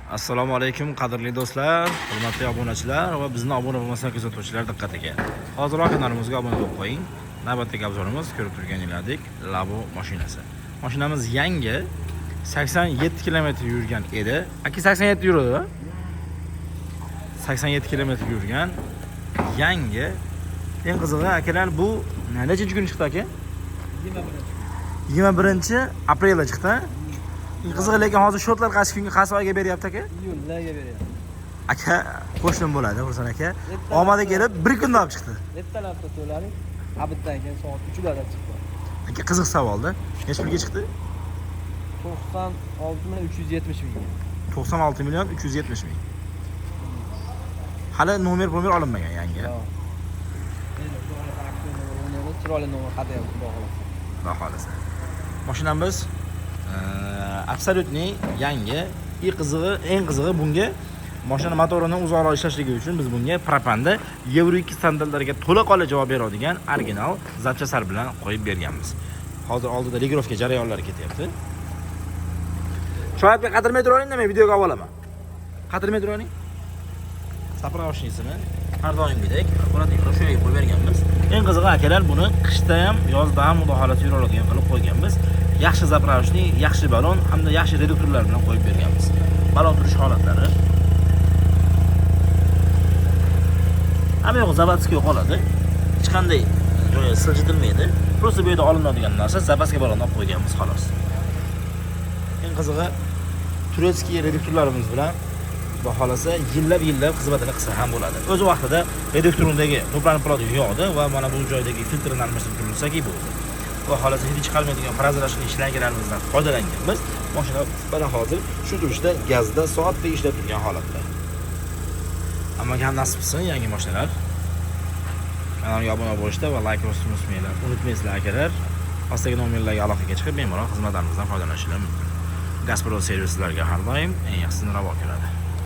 Assalomu alaykum, qadrli do'stlar, hurmatli obunachilar va bizni obuna bo'lmasan kuzatuvchilar diqqatiga. Hoziroq kanalimizga obuna bo'lib qo'ying. Navbatdagi obzorimiz ko'rib turganingizdek Labo mashinasi. Mashinamiz yangi, 87 kilometr yurgan edi. Aka, 87 yuradi. 87 kilometr yurgan. Yangi. Eng qizig'i, akalar, bu nechinchi kuni chiqdi, aka? 21. 21 aprelda chiqdi. Eng qizig'i, lekin hozir счёт lar qaysi kunga, qaysi oyga beryapti, aka? Iyullarga beryapti. Aka, qo'shnim bo'ladi, Xursand aka. Omadi kelib bir kunda olib chiqdi. Ertalabda to'ladik. Обед dan keyin soat 3larda chiqdi. Aka, qiziq savolda. Necha pulga chiqdi? 96 million 370 mingga. 96 million 370 ming. Hali nomer olinmagan, yangi. Yo'q. Endi xudo xohlasa, aksiya nomer o'ynaymiz. Chiroyli nomer qadayapti, xudo xohlasa. Xudo xohlasa. Mashinamiz абсолютный yangi. И qizig'i, eng qizig'i, bunga mashina motorini uzoqroq ishlashligi uchun biz bunga propanda Yevro 2 standartlariga to'laqonli javob beradigan original запчасть lar bilan qo'yib berganmiz. Hozir oldida регулировка jarayonlari ketyapti. Shoyabga qatirmay turavering, men videoga olib olaman. Qatirmay turavering. Заправочный sini har doimgidek akkuratlik qilib shu yerga qo'yib berganmiz. Eng qizig'i, akalar, buni qishda ham, yozda ham xudo xohlasa yura oladigan qilib qo'yganmiz. Yaxshi заправочный, yaxshi balon hamda yaxshi reduktorlar bilan qo'yib berganmiz. Balon turish holatlari. Hamma yo'q заводской qoladi. Hech qanday joyi siljitilmaydi. Просто bu yerda olinadigan narsa запаска balonni olib qo'yganmiz, xolos. Eng qizig'i, турецкий reduktorlarimiz bilan xudo xohlasa yillab-yillab xizmatini qilsa ham bo'ladi. O'z vaqtida reduktorundagi to'planib qoladigan yog'ni va mana bu joydagi filtrni almashtirib turilsaki bo'ldi. Xudo xohlasa, hidi chiqarmaydigan прозрачный shlangalarimizdan foydalanganmiz. Mashina mana hozir shu turishda gazda soatday ishlab turgan holatda. Hammaga ham nasib qilsin yangi mashinalar. Kanalga obuna bo'lishda va layk bosishni unutmanglar. Unutmaysizlar, akalar. Pastdagi nomerlarga aloqaga chiqib, bemalol xizmatlarimizdan foydalanishingiz mumkin. Gazpro servislarga har doim eng yaxshisini ravo ko'radi.